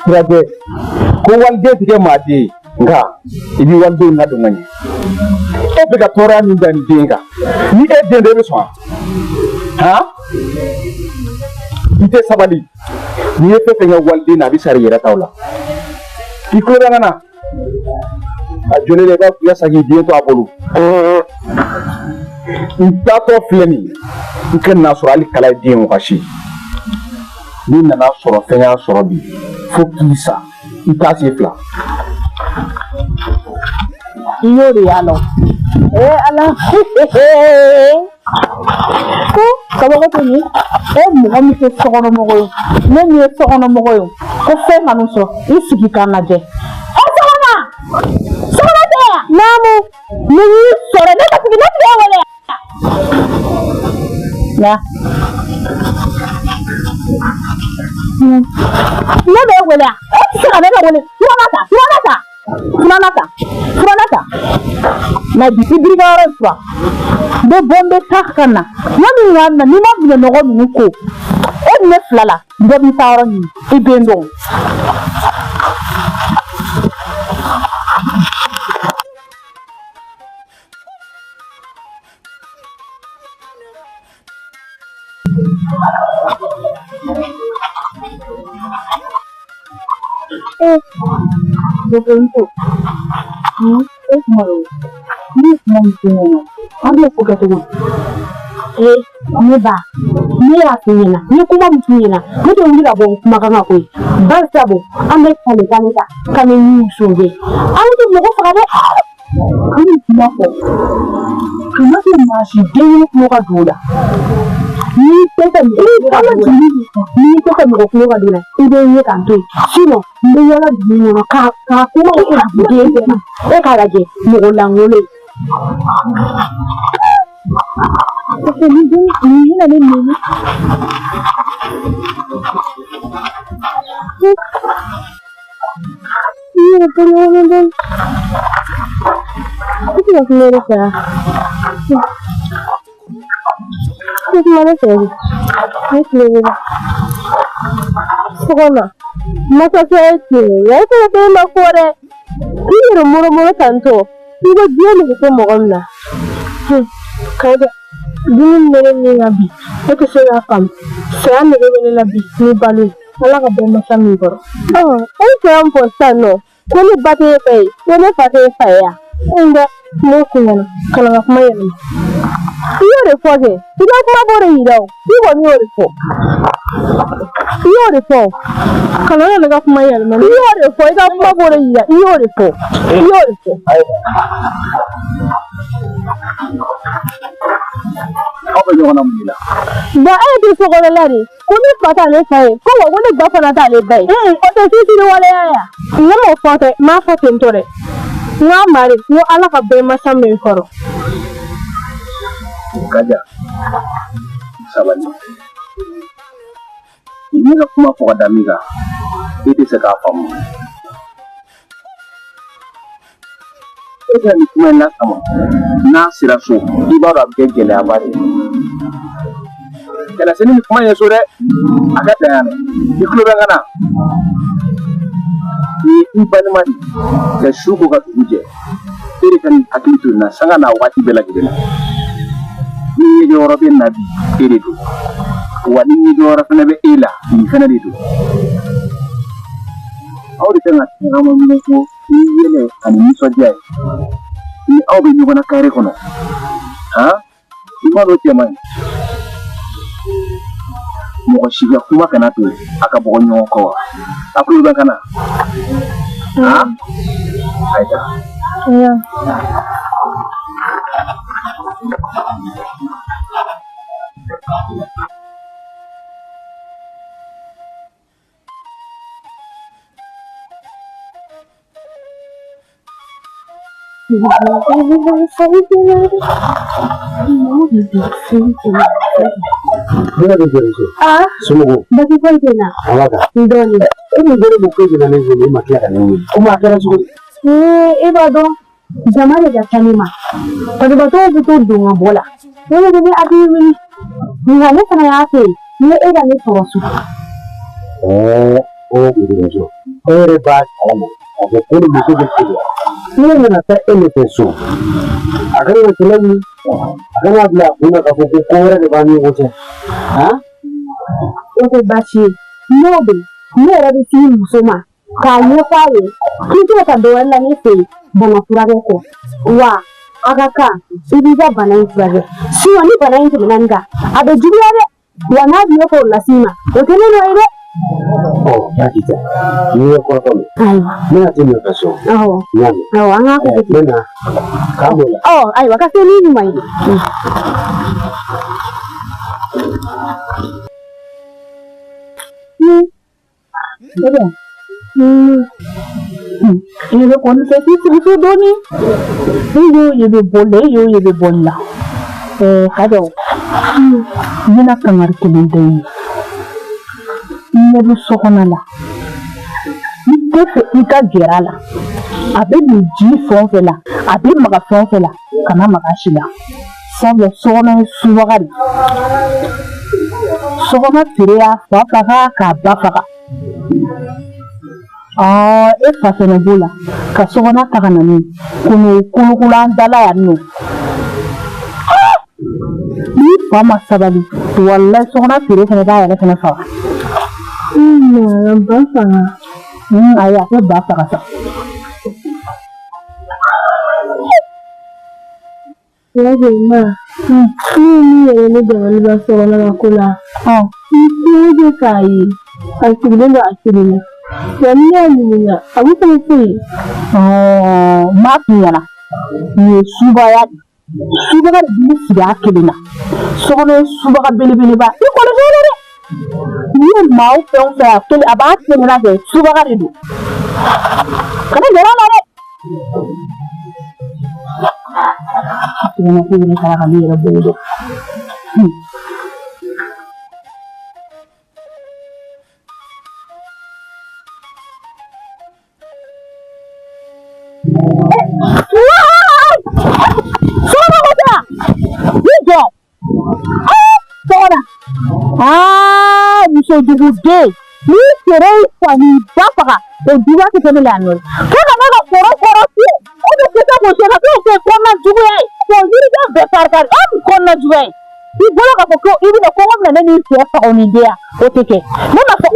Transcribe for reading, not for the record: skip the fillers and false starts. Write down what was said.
Sirajɛ ko waliden tɛ kɛ maa den ye nka i b'i walidenw ladon ka ɲɛ e bɛ ka tɔɔrɔya min da nin den kan ni e den don e bɛ sɔn wa han i tɛ sabali n'i ye fɛn fɛn kɛ waliden na a bɛ sara i yɛrɛ taw la i tulo bɛ n kan na a jɔlen de i b'a fɔ i ka sa k'i den to a bolo n taatɔ filɛ nin ye n ka n'a sɔrɔ hali kala ye den wɔgasi n'i nana sɔrɔ fɛn y'a sɔrɔ bi fo k'i sa i t'a sen fila i y'o de y'a la ee ala ko kabako tɛ nin e mɔgɔ min tɛ sokɔnɔmɔgɔ ye ne min ye sokɔnɔmɔgɔ ye ko fɛn kan'u sɔrɔ i sigi k'a lajɛ e sɔgɔma sɔgɔma tɛ yan naamu ni y'i sɔrɔ ne ka sigi ne tɛ wele na ne bɛ wele e tɛ se ka ne ka wele filanan ta filanan ta filanan ta filanan ta na bi i birika yɔrɔ in furan n bɛ bɔ n bɛ taa ka na yanni n ka na n'i ma minɛnɔgɔ ninnu ko e ni ne fila la dɔ b'i taa yɔrɔ ɲini i bɛ n dɔn. E kuma ne ye kuma min f'i ɲɛna an b'o ko kɛ cogo di ee ne ba ne y'a f'i ɲɛna n ye kuma min f'i ɲɛna ne tɛ wuli ka bɔ n kumakan kan koyi bari sabu an bɛ kale kan ta ka ne ɲin sojɛ an tɛ mɔgɔ faga dɛ an bɛ kuma fɔ kana to maa si den ye tulo ka don o la n'i tɛ fɛ mɔgɔ tulo ka don o la n'i tɛ fɛ mɔgɔ tulo ka don o la i bɛ n ye k'an to yen sinon n bɛ yaala dugu kɔnɔ ka ka kuma kɛ duguden bɛɛ ma e k'a lajɛ mɔgɔ lankolon parce que ni den nin bɛna ne nɛni. I yɛrɛ bɔ ɲɔgɔn na dɔɔnin. I tɛ ka kuma ne fɛ wa? I tɛ kuma ne fɛ de. Ne tulo b'i la. Sɔgɔma, masakɛ ye tiɲɛ ye nka e fana tɛ ne ma fɔ dɛ. I yɛrɛ mɔrɔmɔrɔ tantɔ. I ko diɲɛ nege tɛ mɔgɔ min na. Kaja, dimi min bɛ ne ni na bi, ne tɛ se k'a faamu. Saya nege bɛ ne la bi ni balo ye. Ala ka bɔ masa min kɔrɔ. E ye fɛn fɔ sisan nɔ ko ne ba tɛ e fa ye ko ne fa tɛ e fa ye wa? Nka n b'o f'i ɲɛna kana n ka kuma yɛlɛma. I y'o de fɔ kɛ i ka kuma b'o de yira o i kɔni y'o de fɔ i y'o de fɔ kana na ne ka kuma yɛlɛma i y'o de fɔ i ka kuma b'o de yira i y'o de fɔ i y'o de fɔ. Aw bɛ ɲɔgɔn na mun de la? Bon e tɛ sokɔnɔla de ko ne fa t'ale fa ye ko wa ko ne ba fana t'ale ba ye o tɛ sisiri waleya ya ne m'o fɔ tɛ n m'a fɔ ten tɔ dɛ n k'a ma de n ko ala ka bɛn masa min kɔrɔ. Kaja sabali ne ka kuma fɔ ka da min kan e tɛ se k'a faamu e ka nin kuma in lasama n'a sera so i b'a dɔn a bɛ kɛ gɛlɛyaba de ye kana se ni nin kuma in ye so dɛ a ka dan yan i tulo bɛ n kan na nin ye i balima de ye ka su ko ka dugu jɛ e de ka nin hakili to nin na sanga n'a waati bɛɛ lajɛlen na ni ɲɛjɔyɔrɔ bɛ na bi e de don wa ni ɲɛjɔyɔrɔ fana bɛ e la nin fana de don aw de kan ka tagama ɲɔgɔn kɔ ni yɛlɛ ani nisɔndiya ye ni aw bɛ ɲɔgɔn na kare kɔnɔ han i m'a dɔn cɛ man ɲi mɔgɔ si ka kuma kana to a ka bɔ ɲɔgɔn kɔ wa a tulo bɛ n kan na han a ye taa. Ah, Somɔgɔw basi foyi tɛ n na. Ala ka N dɔɔnin. e min ko ne ma ko e bɛna ne wele e ma tila ka ne wele komi a kɛra cogo di Ee, e b'a dɔn jama de ka ca ne ma. Banabaatɔw bɛ to don ka bɔ la. Ne de bɛ ne hakili wuli. Nka ne fana y'a fɛ yen, ni e ka ne sɔrɔ so. O muso e yɛrɛ b'a kalama k'a fɔ ko ni muso bɛ keleya ne nana taa e nɔfɛ so a kana na kɛlɛ wuli a kana bila a kun na k'a fɔ ko ko wɛrɛ de b'an ni ɲɔgɔn cɛ. O tɛ baasi ye, n'o bɛ ne yɛrɛ bɛ s'i muso ma k'a ɲɛfɔ a ye k'i tɛ ka dɔ wɛrɛ la ne fɛ yen bana furakɛ kɔ wa a ka kan i b'i ka bana in furakɛ, sinon ni bana in tɛmɛna nin kan a bɛ juguya dɛ, wa n'a dun ye k'o las'i ma o tɛ ne nɔ ye dɛ. Ɔ, baasi tɛ, n'i ye kɔrɔfɔ mɛn. Ayiwa. Ne na t'i nɔfɛ so. Awɔ. N y'a mɛn. Awɔ, an k'a kɛ ten. Ne na k'an b'o la. Ɔ ayiwa, ka se ni ɲuman ye. E bɛ kɔni fɛ k'i sigi so dɔɔni, e y'o ye bɛ bɔ la, e y'o ye bɛ bɔli la. Kaja, n bɛna kangari kelen da i ye. I ɲɛ bɛ sokɔnɔ la, n tɛ fɛ i ka gɛrɛ a la. A bɛ min ji fɛn o fɛn la, a bɛ maga fɛn o fɛn la, kana maga a si la, sabula sokɔnɔ ye subaga de ye. Sokɔnɔ tere y'a fa faga k'a ba faga. E fa fɛnɛ b'o la ka sokɔnɔ ta ka na n'o ye ko n'o kolokolo an da la yan nɔ. N'i fa ma sabali, walayi sokɔnɔ tere fɛnɛ b'a yɛrɛ fɛnɛ faga. Ba faga? Ayi, a tɛ ba faga sa. Ma, ne ye min yɛrɛ ne dabali ban sokɔnɔ ka ko la, n tɛ k'a ye a sigilen don a kelen na, wa ni ne y'a ɲininka a b'o fana foyi. N b'a f'i ɲɛna, nin ye subaya de ye. Subaga de b'i sigi a kelen na. Sokɔnɔ ye subaga belebeleba, i kɔlɔsi o la dɛ. N'i ye maa o fɛn o fɛn a kelen a b'a kelen na kɛ, subaga de don, kana gɛrɛ a la dɛ. Sokɔnɔ ko yɛrɛ taara ka ne yɛrɛ bolo dɔn. Sokɔnɔ ko tɛ i jɔ sokɔnɔ. Aa, muso juguden, n'i sera i fa n'i ba faga, o juguya tɛ kɛ ne la yan nɔ. Fo ka ne ka foro kɔrɔ fiyɛ, e bɛ se k'o kɛ ka t'o kɛ kɔnɔna juguya ye, k'o yiriden bɛɛ kari kari, e bɛ kɔnɔna juguya ye. I bolo k'a fɔ ko i bɛna kɔngɔ bɛna ne n'i cɛ faga o ni den ya, o tɛ kɛ. Ne ma fɔ.